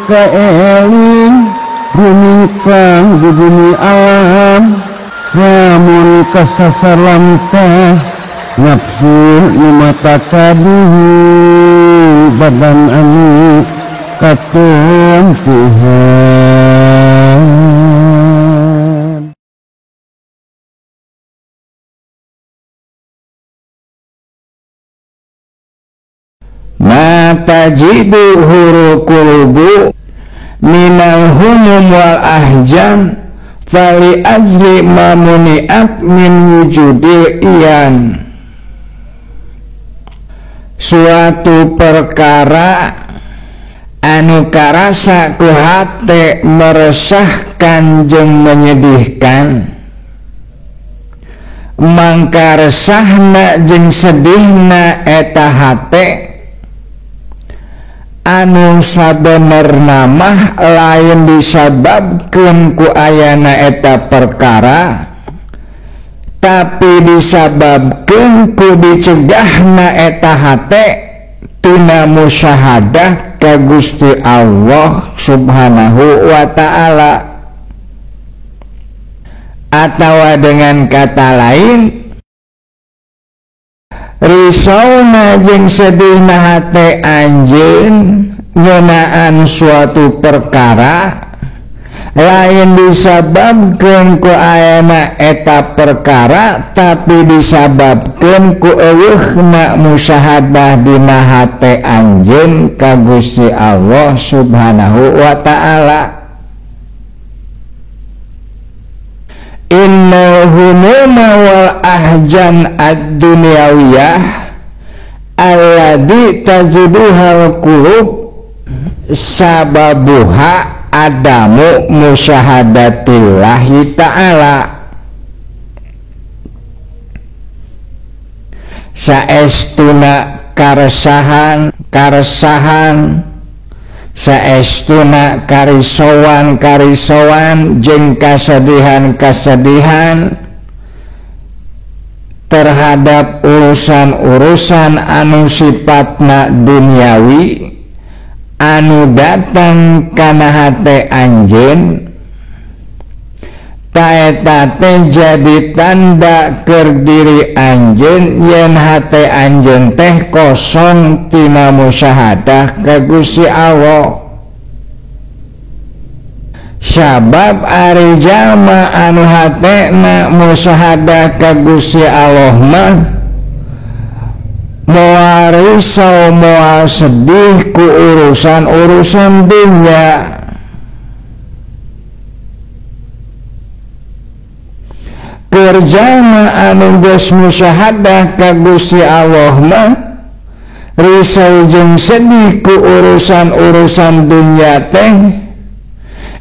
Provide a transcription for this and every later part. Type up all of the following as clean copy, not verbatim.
kaeling rumingkang di bumi alam lamun kasasar lamtah nafsu nu mata kaduhu badan anu katempuhan. Ma tajidu huru qulubu minal humum wal ahjan fali ajli ma muni'at min wujudil iyan. Suatu perkara anu karasa ku hate meresahkan jeung menyedihkan, mangka resahna jeung sedihna eta hate anu sabenerna mah lain disababkeun ku ayana eta perkara, tapi disababkeun ku dicegahna eta hate tina musyahadah ka Gusti Allah Subhanahu wa ta'ala. Atawa dengan kata lain, risauna jeung sedihna hate anjeun ngeunaan suatu perkara lain disababkeun ku ayana eta perkara, tapi disababkeun ku eueuhna musyahadah dina hate anjeun ka Gusti Allah Subhanahu wa ta'ala. Innal humuma wal ahjan ad-dunyawiyah alladzi tajiduhal qulub sababuha adamu musyahadatillahi ta'ala. Saestuna karesahan karesahan, saestuna karisowan karisowan jeung kasedihan kasedihan terhadap urusan-urusan anu sifatna duniawi anu datang kana hate anjeun, taeta teh jadi tanda keur diri anjeun yen hate anjeun teh kosong tina musyahadah ka Gusti Allah. Sabab ari jalma anu hatena musyahadah ka Gusti Allah mah moal risau moal sedih ku urusan-urusan dunia. Keur jalma anu geus musyahadah ka Gusti Allah mah risau jeung sedih ku urusan-urusan dunia teh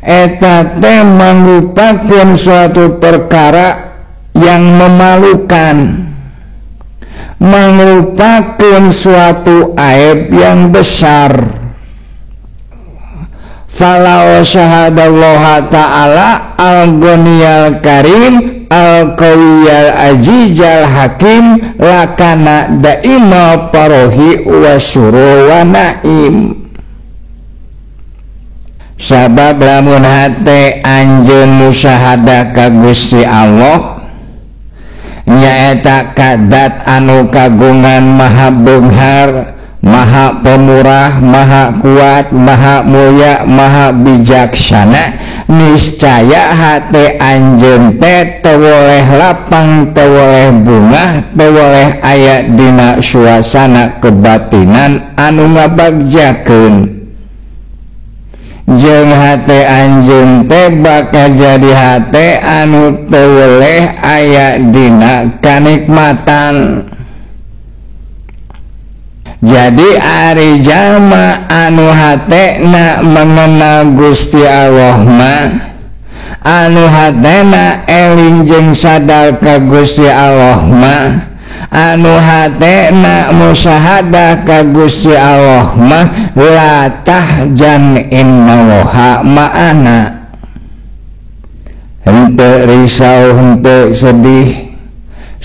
eta teh mangrupakeun suatu perkara yang memalukan, merupakan suatu aib yang besar. Falau syahadallaha ta'ala al-ghaniyal karim al-qawiyal azizal hakim lakana daima parohi wa suru wa naim. Sabab lamun hate anjeun musyahadah ka Gusti Allah nyaeta kadat anu kagungan maha beunghar, maha pemurah, maha kuat, maha mulia, maha bijaksana, niscaya hate anjeun teh teu woleh lapang, teu woleh bungah, teu woleh aya dina suasana kebatinan anu ngabagjakeun. Jeung hate anjeun teh bakal jadi hate anu teu weleh aya dina kanikmatan. Jadi ari jalma anu hatena mengenal Gusti Allah mah, anu hatena eling jeung sadar ka Gusti Allah mah, anu hatena musyahadah ka Gusti Allah mah la tahzan innallaha ma'ana. Henteu risau, henteu sedih,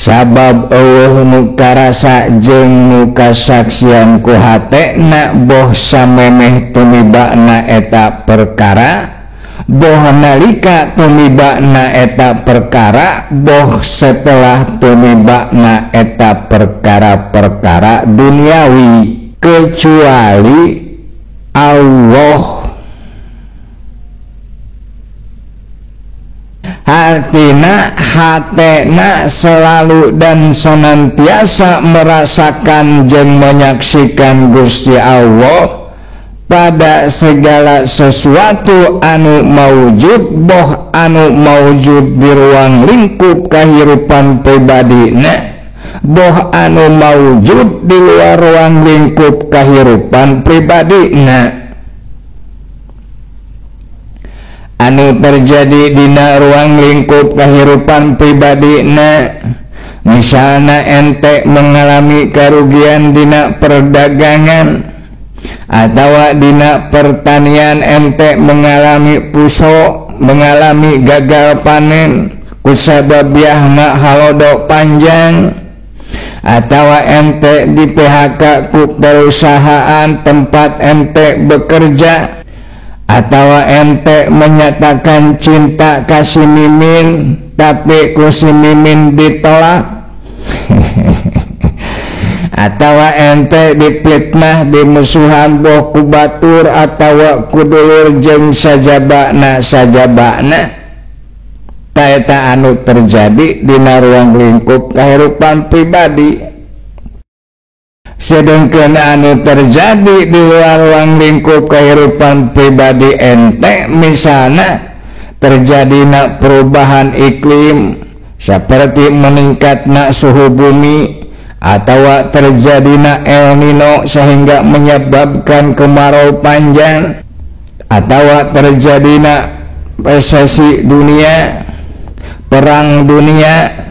Sabab eueuh nu karasa jeung nu kasaksian ku hatena boh samemeh tumibana eta perkara, boh nalika tumibana eta perkara, boh setelah tumibana eta perkara-perkara duniawi kecuali Allah. Artina hatena selalu dan senantiasa merasakan jeung menyaksikan Gusti Allah pada segala sesuatu anu maujud, boh anu maujud di ruang lingkup kehidupan pribadina, boh anu maujud di luar ruang lingkup kehidupan pribadina. Anu terjadi dina ruang lingkup kehidupan pribadina, misalna ente mengalami kerugian dina perdagangan atawa dina pertanian, ente mengalami puso, mengalami gagal panen kusabab biahna halodo panjang, atawa ente di PHK ku perusahaan tempat ente bekerja, atawa ente menyatakan cinta kasih mimin tapi ku si mimin ditolak atawa ente dipitnah dimusuhan boh ku batur atawa ku dulur jeung sajabana sajabana. Ta eta anu terjadi dina ruang lingkup kehidupan pribadi. Sedangkan anu terjadi di luar ruang lingkup kehidupan pribadi ente, misalnya terjadi perubahan iklim seperti meningkatna suhu bumi, atau terjadi El Nino sehingga menyebabkan kemarau panjang, atau terjadi resesi dunia, perang dunia,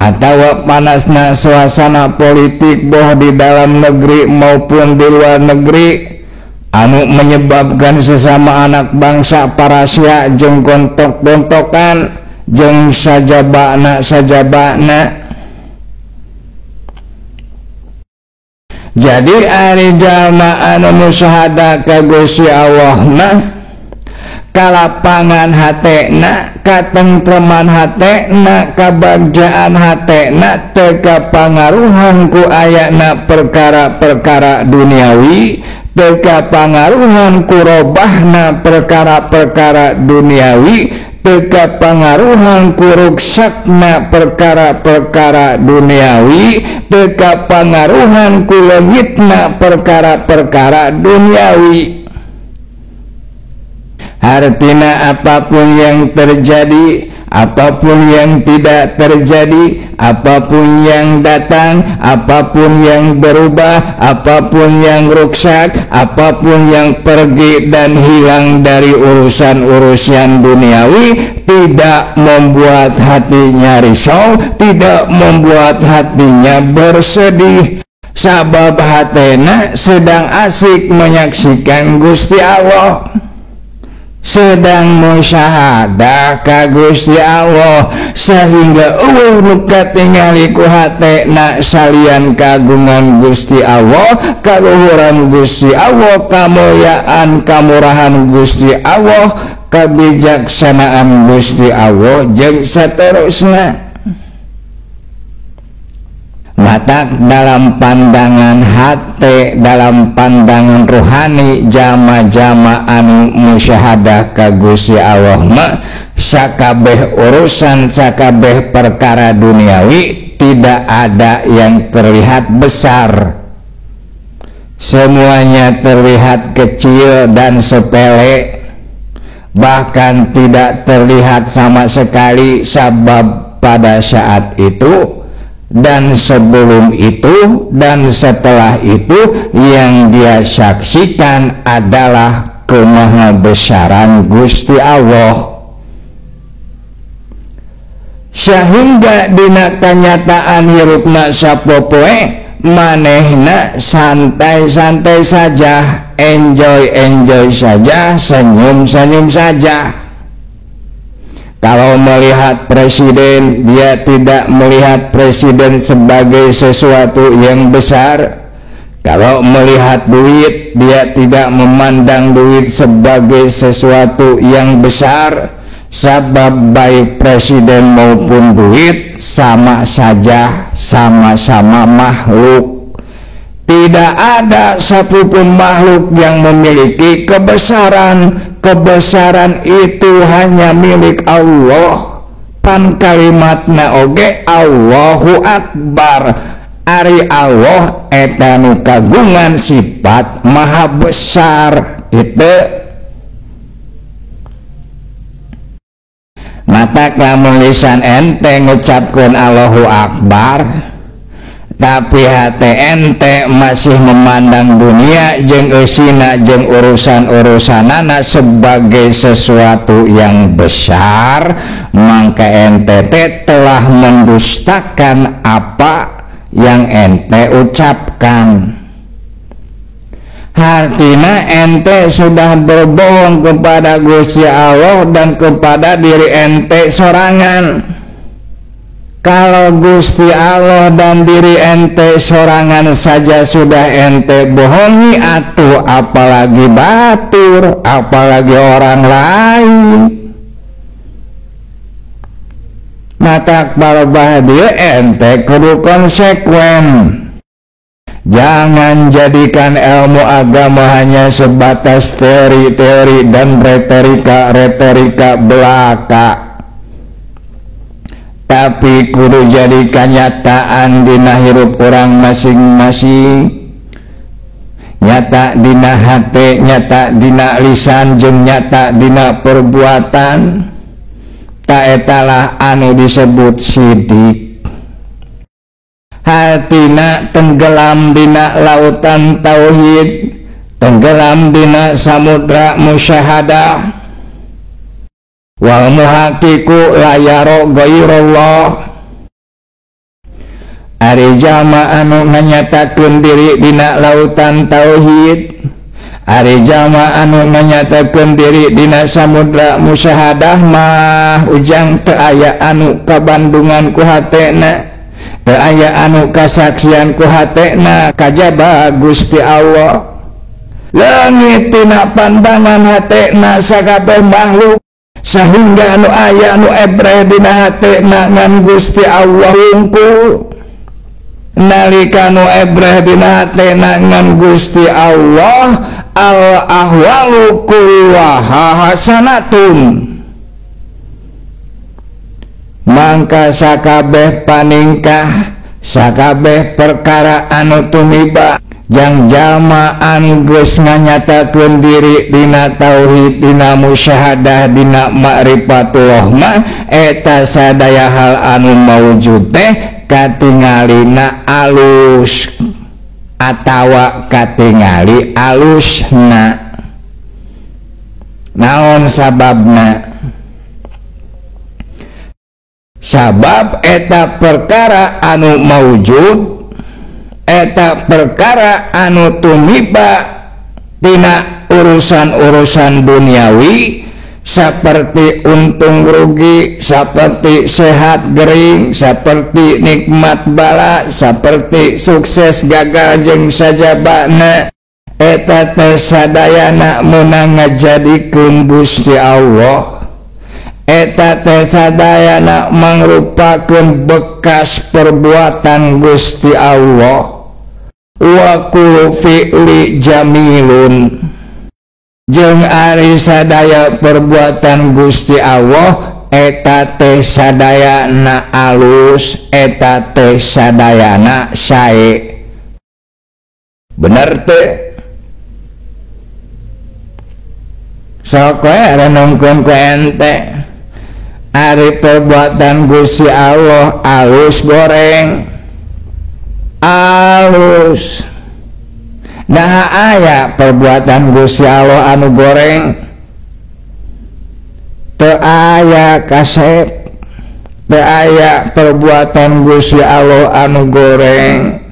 atau panasna suasana politik boh di dalam negeri maupun di luar negeri anu menyebabkan sesama anak bangsa parasia jeung gontok-gontokan jeung sajabana sajabana. Jadi ari jalma anu musyahadah ka Gusti Allah mah kalapangan hatena, katentreman hatena, kabagjaan hatena teu kapangaruhan ku ayana perkara-perkara duniawi, teu kapangaruhan ku robahna perkara-perkara duniawi, teu kapangaruhan ku ruksakna perkara-perkara duniawi, teu kapangaruhan ku leungitna perkara-perkara duniawi. Artinya apapun yang terjadi, apapun yang tidak terjadi, apapun yang datang, apapun yang berubah, apapun yang rusak, apapun yang pergi dan hilang dari urusan-urusan duniawi, tidak membuat hatinya risau, tidak membuat hatinya bersedih. Sabab hatena sedang asik menyaksikan Gusti Allah, sedang musyahadah ka Gusti Allah, sehingga eueuh nu katingali ku hatena salian kagungan Gusti Allah, kaluhuran Gusti Allah, kamulyaan kamurahan Gusti Allah, kebijaksanaan Gusti Allah jeung saterusna. Matak dalam pandangan hati, dalam pandangan rohani, jama-jama anu musyahadah ka Gusti Allah mah sakabeh urusan, sakabeh perkara duniawi tidak ada yang terlihat besar. Semuanya terlihat kecil dan sepele, bahkan tidak terlihat sama sekali, sabab pada saat itu dan sebelum itu dan setelah itu yang dia saksikan adalah kemahabesaran Gusti Allah. Sehingga dina kenyataan hirupna sapopoe manehna santai-santai saja, enjoy-enjoy saja, senyum-senyum saja. Kalau melihat presiden, dia tidak melihat presiden sebagai sesuatu yang besar. Kalau melihat duit, dia tidak memandang duit sebagai sesuatu yang besar. Sebab baik presiden maupun duit sama saja, sama-sama makhluk. Tidak ada satupun makhluk yang memiliki kebesaran. Kebesaran itu hanya milik Allah. Pan kalimatna oge Allahu Akbar. Ari Allah eta nu kagungan sifat maha besar gitu. Mata lamun lisan ente ngucapkeun Allahu Akbar, tapi hati ente masih memandang dunia jeung eusina jeung urusan-urusanana sebagai sesuatu yang besar, maka ente telah mendustakan apa yang ente ucapkan. Artinya ente sudah berbohong kepada Gusti Allah dan kepada diri ente sorangan. Kalau Gusti Allah dan diri ente sorangan saja sudah ente bohongi, atuh apalagi batur, apalagi orang lain. Matak balobah dia ente kudu konsekuen. Jangan jadikan ilmu agama hanya sebatas teori-teori dan retorika-retorika belaka, tapi kudu jadikan nyataan dina hirup orang masing-masing. Nyata dina hati, nyata dina lisan, jeung nyata dina perbuatan. Taetalah anu disebut sidik. Hatina tenggelam dina lautan tauhid, tenggelam dina samudra musyahadah. Wal muhaqiqu la yara ghairallah. Ari jalma anu nganyatakeun diri dina lautan tauhid, ari jalma anu nganyatakeun diri dina samudra musyahadah mah ujang teu aya anu kabandungan ku hatena, teu aya anu kasaksian ku hatena kajaba Gusti Allah. Leungit tina pandangan hatena sakabeh makhluk, sehingga anu aya anu ebreh dina hatena ngan Gusti Allah hungkul. Nalika nu ebreh dina hatena ngan Gusti Allah, al ahwalu kullaha hasanatun. Mangka sakabeh paningkah, sakabeh perkara anu tumiba jang jalma anu geus nganyatakeun diri dina tauhid, dina musyahadah, dina ma'rifatullah mah eta sadaya hal anu maujud teh katingalina alus atawa katingali alusna. Naon sababna? Sabab eta perkara anu maujud, eta perkara anu tumiba tina urusan-urusan duniawi seperti untung rugi, seperti sehat gering, seperti nikmat bala, seperti sukses gagal jeung sajabana, eta teh sadayana meunang ngajadikeun Gusti Allah. Eta teh sadayana mangrupakeun bekas perbuatan Gusti Allah. Wa kullu fi'li jamilun, jeung ari sadaya perbuatan Gusti Allah eta teh sadayana alus, eta teh sadayana sae. Bener teh? Sok we renungkeun ku ente. Ari perbuatan Gusti Allah alus goreng, alus. Nah aya perbuatan Gusti Allah anu goreng, teu aya kasep, teu aya perbuatan Gusti Allah anu goreng.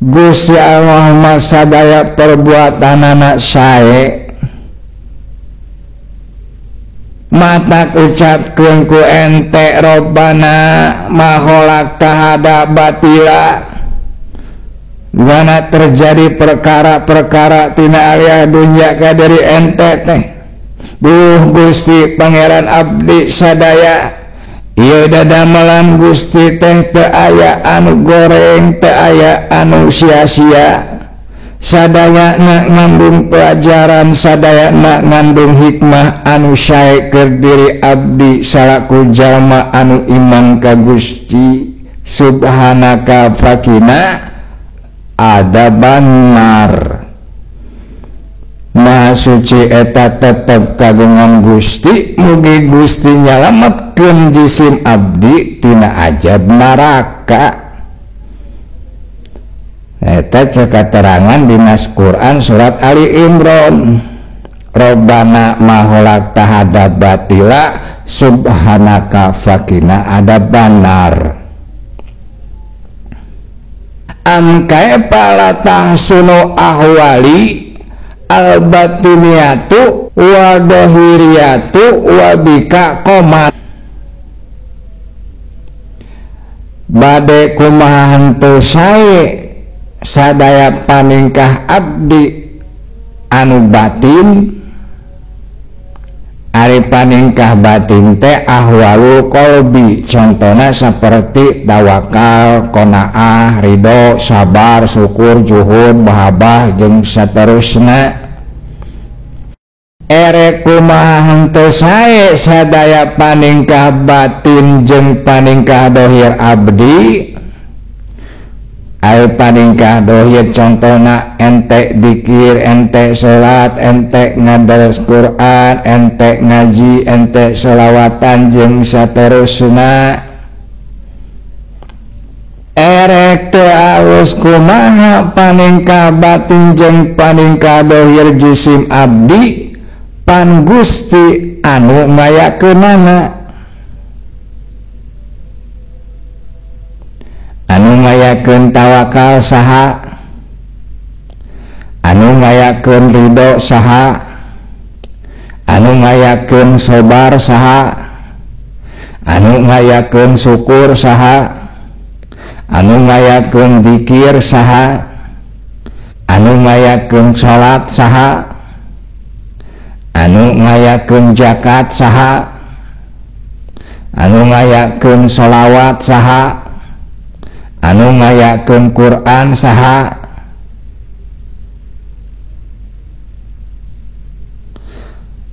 Gusti Allah mah sadaya perbuatanana sae. Matak ucapkeun ku ente Robbana ma khalaqta hada batila. Mana terjadi perkara-perkara tina aliyah dunya ka diri ente teh. Duh Gusti Pangeran abdi sadaya, ieu dadamelan Gusti teh teu aya anu goreng, teu aya anu sia-sia. Sadayana ngandung pelajaran, sadayana ngandung hikmah anu sae keur diri abdi salaku jalma anu iman ka Gusti. Subhanaka faqina adzabannar. Maha suci eta tetep kagungan Gusti, mugi Gusti nyalametkeun jisim abdi tina azab neraka. Eta cek katerangan dinas Quran surat Ali Imran. Robbana ma khalaqta hadza batila subhanaka faqina adzabannar. Am kaifa la tahsunu ahwali al batiniyatu wa dohiriyatu wa bika qomat. Bade kumaha henteu sae sadaya paningkah abdi anu batin. Ari paningkah batin teh ahwalul qalbi, contona seperti tawakal, qanaah, ridho, sabar, syukur, juhud, mahabbah jeung saterusna. Erek kumaha henteu sae sadaya paningkah batin jeung paningkah dohir abdi. Ari paningkah dohir contona ente dikir, ente salat, ente ngadaras Quran, ente ngaji, ente sholawatan jeung saterusna. Erek teu alus kumaha paningkah batin jeung paningkah dohir jisim abdi, pan Gusti anu ngayakeunana. Anu ngayakeun tawakal saha, anu ngayakeun ridho saha, anu ngayakeun sabar saha, anu ngayakeun syukur saha, anu ngayakeun zikir saha, anu ngayakeun salat saha, anu ngayakeun zakat saha, anu ngayakeun sholawat saha, anu ngayakeun Quran saha.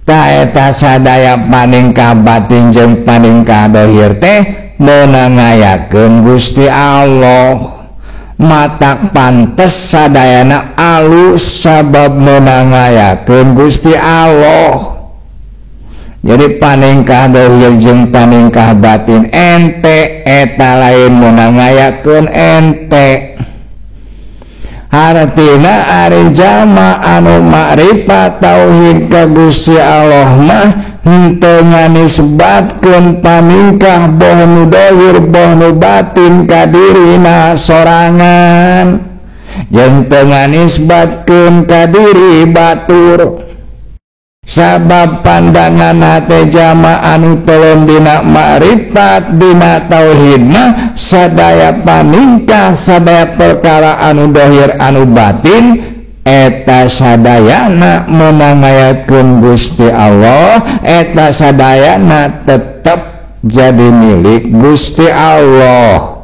Ta eta sadaya paningkah batin jeung paningkah dohir teh meunang ngayakeun Gusti Allah. Matak pantes sadayana alus sabab meunang ngayakeun Gusti Allah. Jadi paningkah dohir jeung paningkah batin ente eta lain meunang ngayakeun ente. Hartina ari jalma anu makrifat tauhid ka Gusti Allah mah henteu nganisbatkeun paningkah boh nu dohir boh nu batin ka dirina sorangan, jeung teu nganisbatkeun ka diri batur. Sabab pandangan hate jama anu telon dina makrifat dina tauhid mah sadaya paningkah sadaya perkara anu dohir anu batin eta sadayana meunang ngayakeun Gusti Allah, eta sadayana tetep jadi milik Gusti Allah.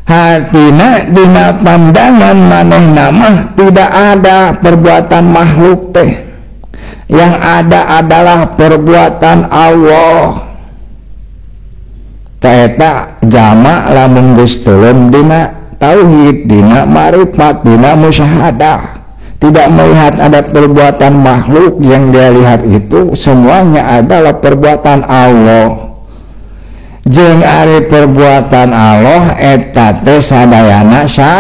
Hartina dina pandangan manehna mah tidak ada perbuatan makhluk teh, yang ada adalah perbuatan Allah. Eta jama lamun geus teuleum dina tauhid, dina ma'rifat, dina musyahadah, tidak melihat ada perbuatan makhluk, yang dia lihat itu semuanya adalah perbuatan Allah. Jeung ari perbuatan Allah eta teh sadayana sae.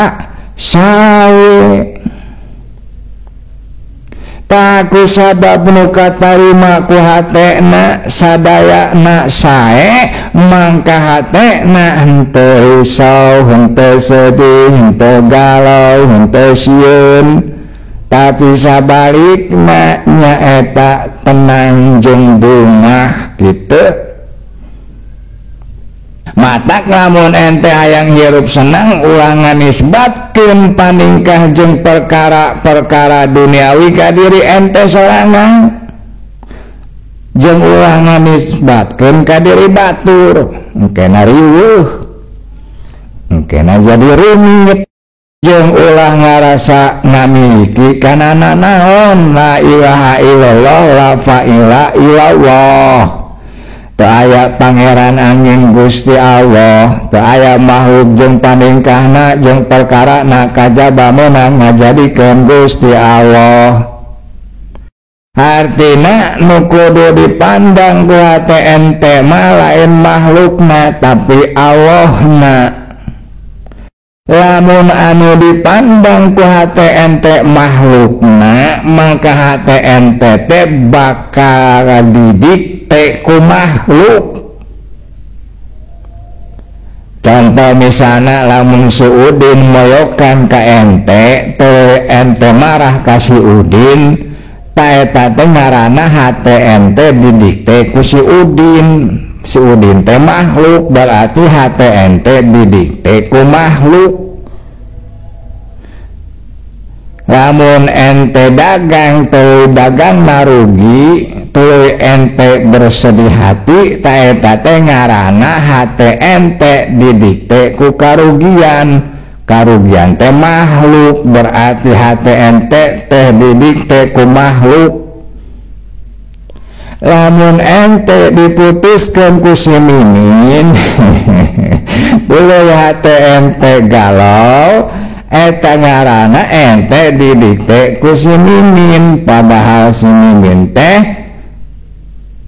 Taku sabab nu katarima ku hatena sadayana sae, mangka hatena henteu risau, henteu sedih, henteu galau, henteu sieun. Tapi sabalikna nyaeta tenang jeung bungah gitu. Matak lamun ente hayang hirup senang ulah nganisbatkeun paningkah jeung perkara-perkara duniawi ka diri ente sorangan, jeung ulah nganisbatkeun ka diri batur, engkena riweuh, engkena jadi rumit, jeung ulah ngarasa ngamiliki kana nanaon. La ilaha illallah la fa'ila illallah. Teu aya pangeran angin Gusti Allah, teu aya makhluk jeung paningkahna jeung perkarana kajaba meunang ngajadikeun Gusti Allah. Artina nu kudu dipandang ku hate ente mah lain makhlukna tapi Allahna. Lamun anu dipandang ku hate ente makhlukna, maka hate ente teh bakal didik teh ku makhluk. Contoh misalna lamun si Udin moyokan ka ente, teu ente marah ka si Udin, ta eta teh ngaranna hate ente didikte ku si Udin. Si Udin teh makhluk, berarti hate ente didikte ku makhluk. Lamun ente dagang teu dagang marugi, tuluy ente bersedih hati, ta eta teh ngaranna hate ente didikte ku karugian. Karugian teh makhluk, berarti hate ente teh didikte ku makhluk. Lamun ente diputuskeun ku si Mimin, tuluy hate ente galau, eta ngaranna ente didikte ku si Mimin, padahal si Mimin teh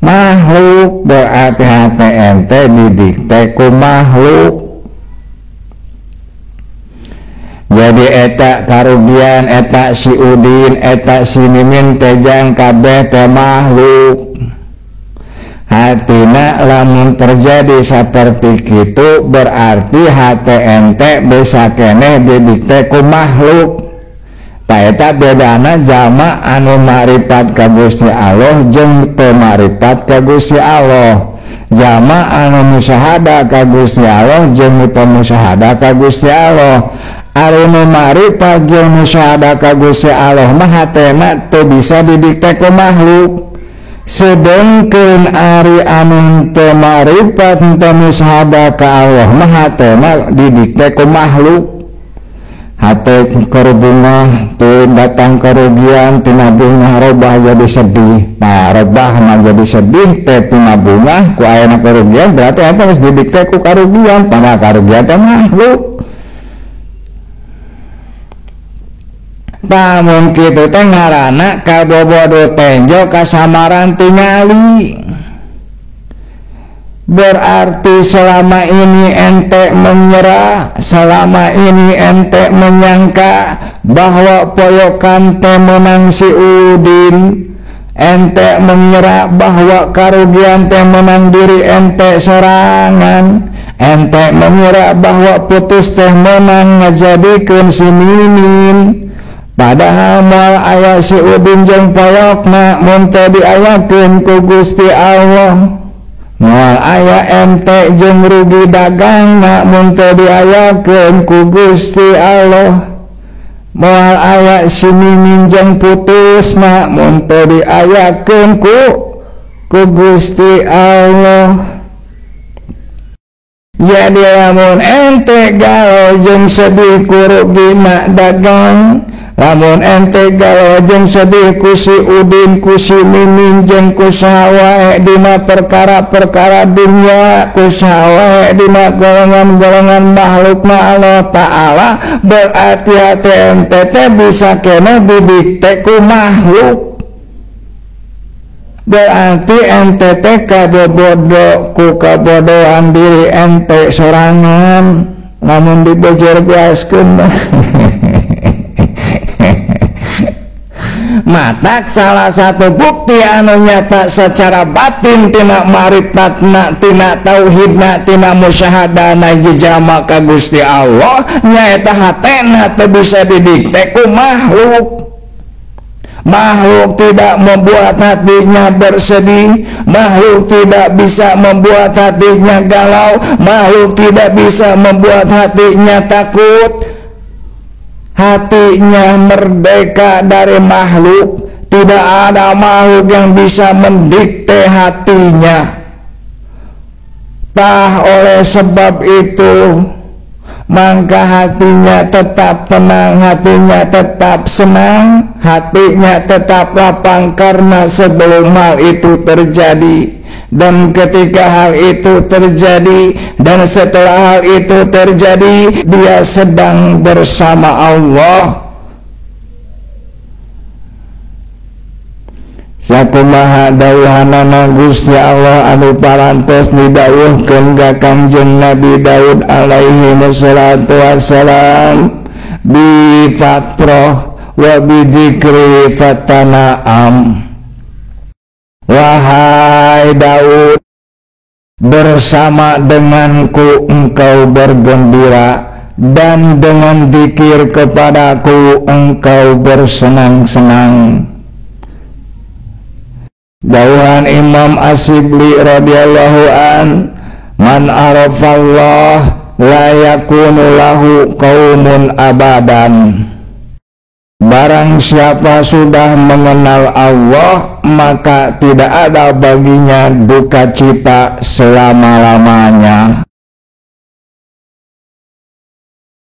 makhluk, berarti hate ente didikte ku makhluk. Jadi eta karugian, eta si Udin, eta si Mimin teh jang kabeh teh makhluk. Hatina lamun terjadi seperti kitu berarti hate ente bisa keneh didikte ku makhluk. Ta eta bedana jalma anu maripat ka Gusti Allah jeung teu maripat ka Gusti Allah. Jalma anu musyahadah ka Gusti Allah jeung teu musyahadah ka Gusti Allah. Ari nu maripat jeung musyahadah ka Gusti Allah mah hatena teu bisa didikte ku makhluk. Sedengkeun ari anu teu maripat teu musyahadah ka Allah mah hatena didikte ku makhluk. Hate keur bungah teu datang kerugian tina bungah robah jadi sedih. Nah, robah mah jadi sedih teh tina bungah ku ayana kerugian berarti eta geus didikte ku karugian, padahal karugian teh makhluk. Lamun kitu teh ngaranna kabobodo tenjo kasamaran tingali. Berarti selama ini ente menyerah, selama ini ente menyangka bahwa poyokan teh menang si Udin, ente mengira bahwa karugian teh menang diri ente sorangan, ente mengira bahwa putus teh menang ngajadikeun si Mimin. Padahal moal aya si Udin jeung poyokna mun teu diayakeun ku Gusti Allah. Moal aya ente jeung rugi dagangna mun teu diayakeun ku Gusti Allah. Moal aya si Mimin jeung putusna mun teu diayakeun ku Gusti Allah. Jadi lamun ente galau jeung sedih ku rugina dagang, lamun ente galau jeung sedih ku si Udin, ku si Mimin, jeung ku saha wae dina perkara-perkara dunia, ku saha wae dina golongan-golongan makhlukna Allah Ta'ala, berarti hate ente teh bisa kena didikte ku makhluk. Berarti ente teh kabobodo ku kabodohan diri ente sorangan, lamun dibejer biaskeun. Matak salah satu bukti anu nyata secara batin tina marifatna, tina tauhidna, tina musyahadana jejama ka Gusti Allah nyaeta hatena teu bisa didikte ku makhluk. Makhluk tidak membuat hatinya bersedih, makhluk tidak bisa membuat hatinya galau, makhluk tidak bisa membuat hatinya takut. Hatinya merdeka dari makhluk, tidak ada makhluk yang bisa mendikte hatinya. Tah oleh sebab itu maka hatinya tetap tenang, hatinya tetap senang, hatinya tetap lapang, karena sebelum hal itu terjadi dan ketika hal itu terjadi dan setelah hal itu terjadi, dia sedang bersama Allah. Sakumaha dawuhanana Gusti Allah anu parantos didawuhkeun ka Kangjeng Nabi Daud alaihi wassalatu wassalam, bi fatrah wa bi dzikri fatana'am. Wahai Daud, bersama denganku engkau bergembira, dan dengan zikir kepadaku engkau bersenang-senang. Dawuhan Imam Asyibli radhiyallahu an, man arafallah la yakunu lahu qaumun abadan. Barang siapa sudah mengenal Allah, maka tidak ada baginya duka cita selama-lamanya.